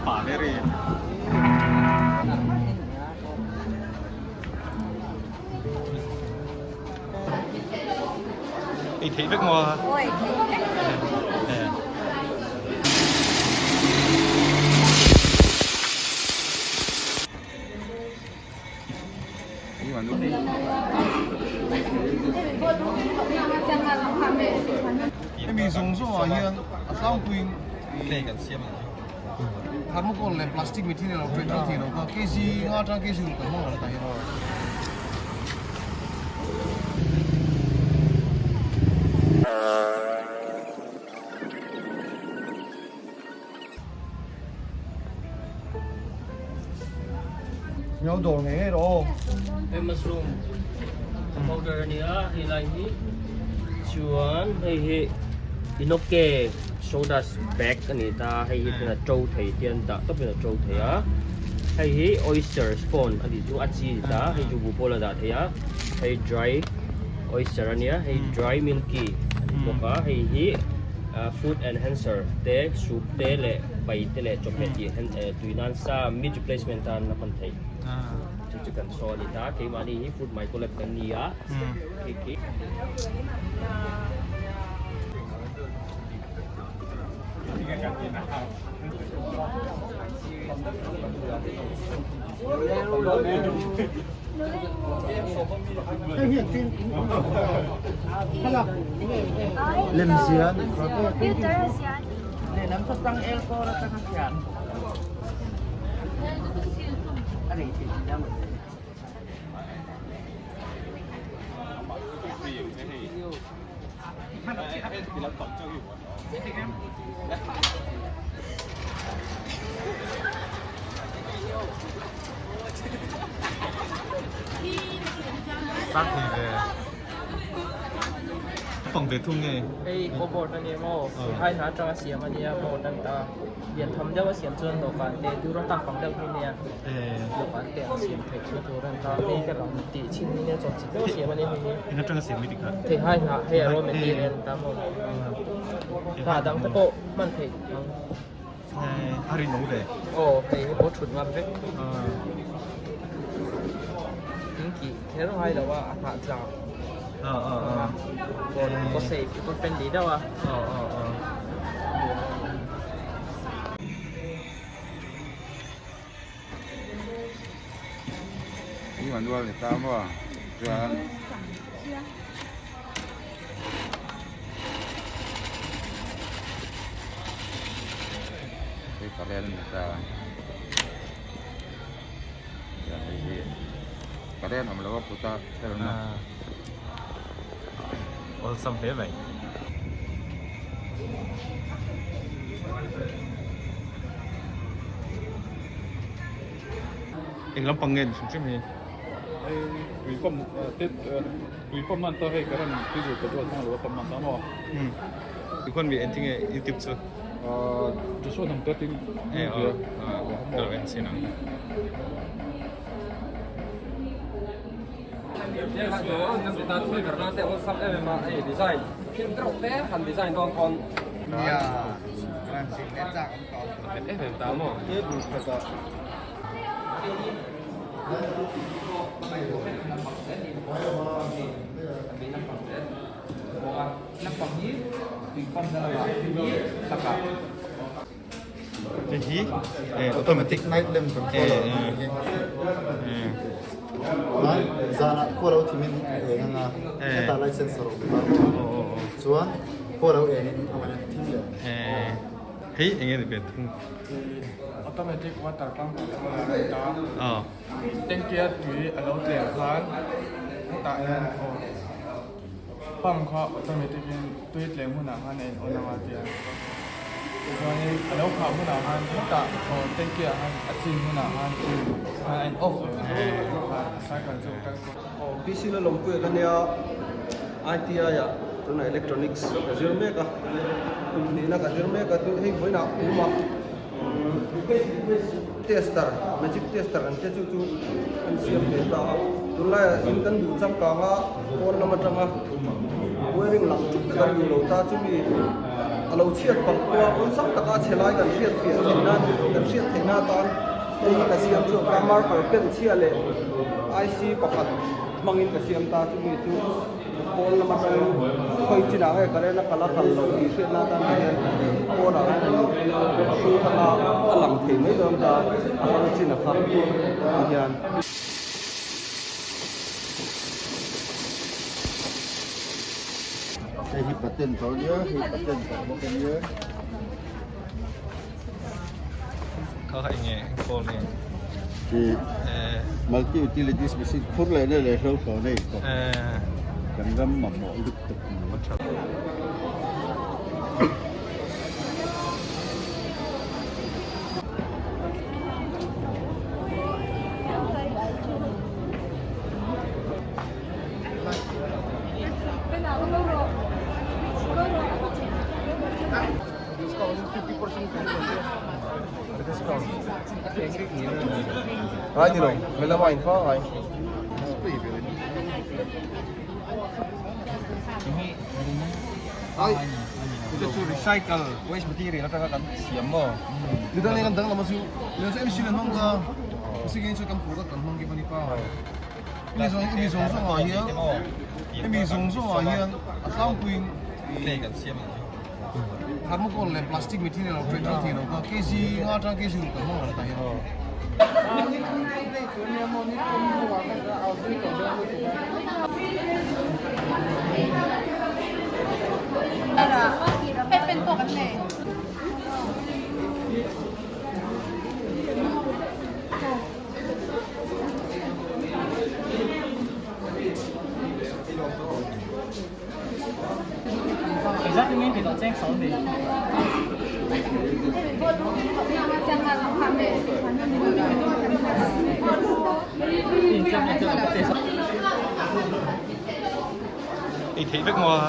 Pa very. Ei theih vek maw? Oi, theih vek. Hemi zawng zawng ah hian a tlangpuiin thermocol leh plastic material a petrol thei lo kha kg nga atang kg ruk kan hmang lo tah hian. Nhau dawr ngei ngei rawh aw. Hei mushroom powder a nia hei lai hi chuan hei hi inoke sawdust bag a ni ta hei hi chuan a to thei te an dah tawp in a to thei a hei hi oyster spawn a tih chu a chi a ni ta hei chu buhpawl a dah thei a hei dry oyster a nia hei dry milky a ni bawk a hei hi. Food enhancer te, soup te leh bai te leh chawhmeh tih tui nan sa meat replacement tan a hman theih. Chu chu kan saw a ni ta. Keimahni hi food micro lab kan ni a. Khi khi. Lemzian Start thei ve. Pang ve thung nge. Hei cupboard a nia maw? Hai hna atanga siam a nia board an ta. Lian tham deuh a siam chuan dawhkan te tur a tak ang deuh hi nia. Dawhkan te an siam theih na tur an ta. Hei ka lam tih chhin hi nia chawp chi deuh a siam a nia hei hi. Eng atanga siam i ti kha? Thei hai hna hei a raw material an ta maw? Hna dang te pawh hman theih ang. A rinawm ve. Aw hei hi pawh thut ngam vek. Thing kih kher ngai lo a a hnah tla. Kaw safe kaw friendly deuh a. Manual ni ta maw chuan hei current ni ta chuan hei hi current awm lo a put a therna awlsam hle mai. Eng lampang nge ni hrim hrim hi? Hei tui pump te tui pump nan ta hei current diesel petrol hmang lo a pump nan ta maw? Umm tikhuan mi engtin nge youtube chu? Ahh Joshua hnam te tin Eh aw ka lo en chin ang. Hei hi Automatic night lamp controller a nih hi. Chuan zanah khua lo thim in a eng anga hetah light sensor a awm ta chuan khua lo eng in a man a thim leh. Hei eng nge ni ve thung? Automatic water pump controller a ni ta. Tanky a tui a lo tlem khan hetah hian aw pump kha automatic in tui tlem hunah khan a in on anga tia chuanin a lo khah hunah khan hetah aw tanky ah khan a chin hunah khan khan a in off leh a cycle chu a kal kual. Aw PC la lawmpuia ka nia ITI ah tunah electronics ka zir mek a kum hnihna ka zir mek a tin hei vawiinah tumah tester magic tester an te chu chu an siam ve ta a tunlaiah in kan duh changkang a pawn lam atanga wiring lang tuk te kan duh lo ta chumi. a lo chhiat palh pawha awlsam taka a chhe lai kan hriat fiah theih nan kan hriat theih na atan hei hi ka siam chhuak a marker pen chhia leh IC pakhat hmangin ka siam ta chumi chu pawn lam atangin khawi chinah nge current a kal a kal loh tih hriat na atan te hian pawnah hian an hrut anga a lang thei mai dawn ta a kal chin a kha ti hian. Hei hi patent tawh ania hei patent tawh bawk ania. Kha kha enge eng pawl nge? Khi multi utilities machine khur leh na leh hlo thlawh nei tawh kan ram mamawh lutuk mai. Ai ni lo, melamine kha ai. Ai, ito chu recycle waste material atanga kan siam maw. Midang nei kan danglam a chu, midang chu MC an hmang ta, MC chu kan product kan hmang kim a ni pa. Hemi zawng hemi zawng zawng ah hian hemi zawng zawng ah hian a tlangpuiin thermocol leh plastic material a petrol thei lo kha kg nga atang kg ruk kan hmang ral ta hian. Ei theih vek maw a?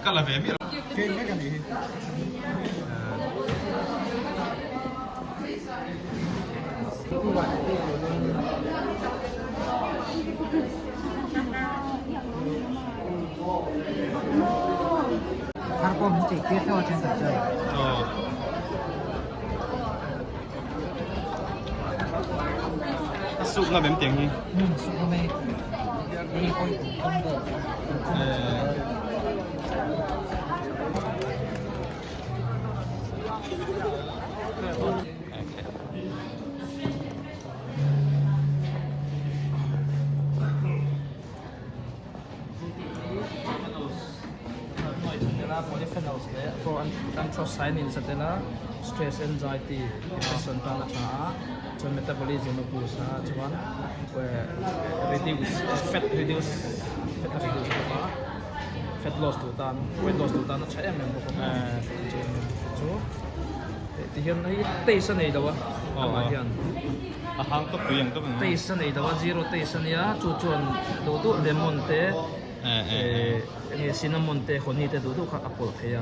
Ka la ve miah lo. A suk ngam em tiang hi? Polyphenols leh anthocyanins a tel a, stress, anxiety, depression tan a tha a, chuan metabolism a boost a, chuan reduce fat reduce fat a reduce bawk a. Fat loss duh tan weight loss duh tan a tha em em bawk a chu ti hian hei taste a nei lo a amah hian a hang tawp tui ang tawp ang taste a nei lo a zero taste a nia chu chuan duh duh lemon te enge cinnamon te honey te duh duh kha a pawlh thei a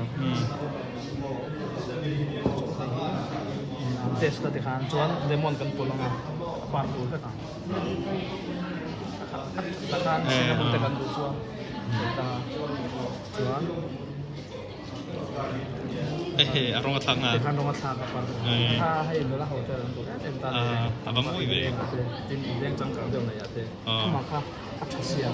taste a tikhan chuan lemon kan pawlh ang a a par tur vek ang takhan cinnamon te kan duh chuan chuan ehe a rawng a thlak nga tikhan rawng a thlak a par kha hei nula hotel an duh em em ta a va mawi ve tin in veng changkang deuh nei ah te amah kha a tha sia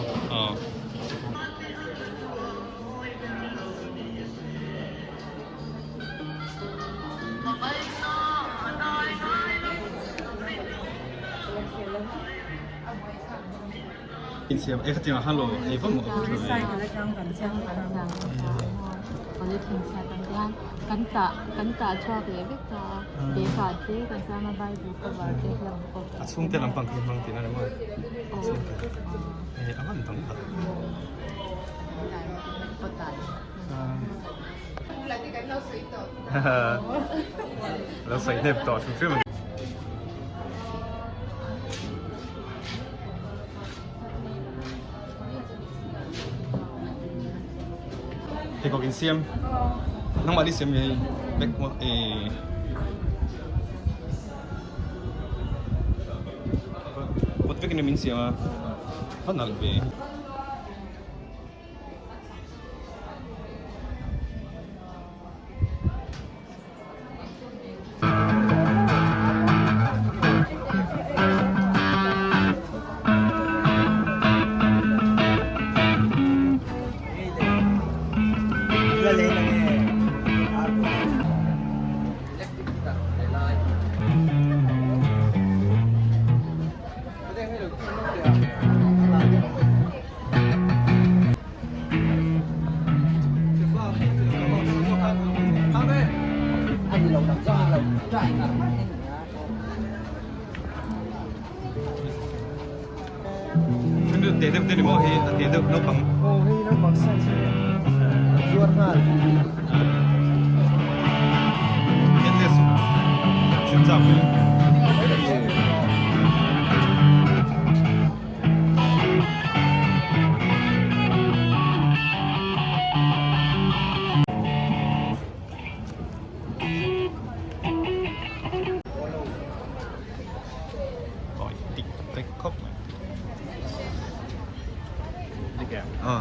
Insiam e khatiang ah halo ei vak maw ka Recycle atang kan siam kan siam polythene chhiat ang te hian kan tah kan tah chhuak leh vek ta a bag ah te kan siam a bible cover te hlawm pawh A chhungte lampang khi hmang tihna reng a a chhungte a van dang tak. Pot ah. Lo sawi hnep tawh hrim hrim a ni. Pheikhawk in siam nangmah ni siam nge hei bag eh kut vekin min siam a va nalh ve. Te deuh te ni maw hei a te deuh naupang. Aw hei naupang size a nia zuar nghal. Endless sin chak ve. Tawi tik tek khawp mai. Ờ.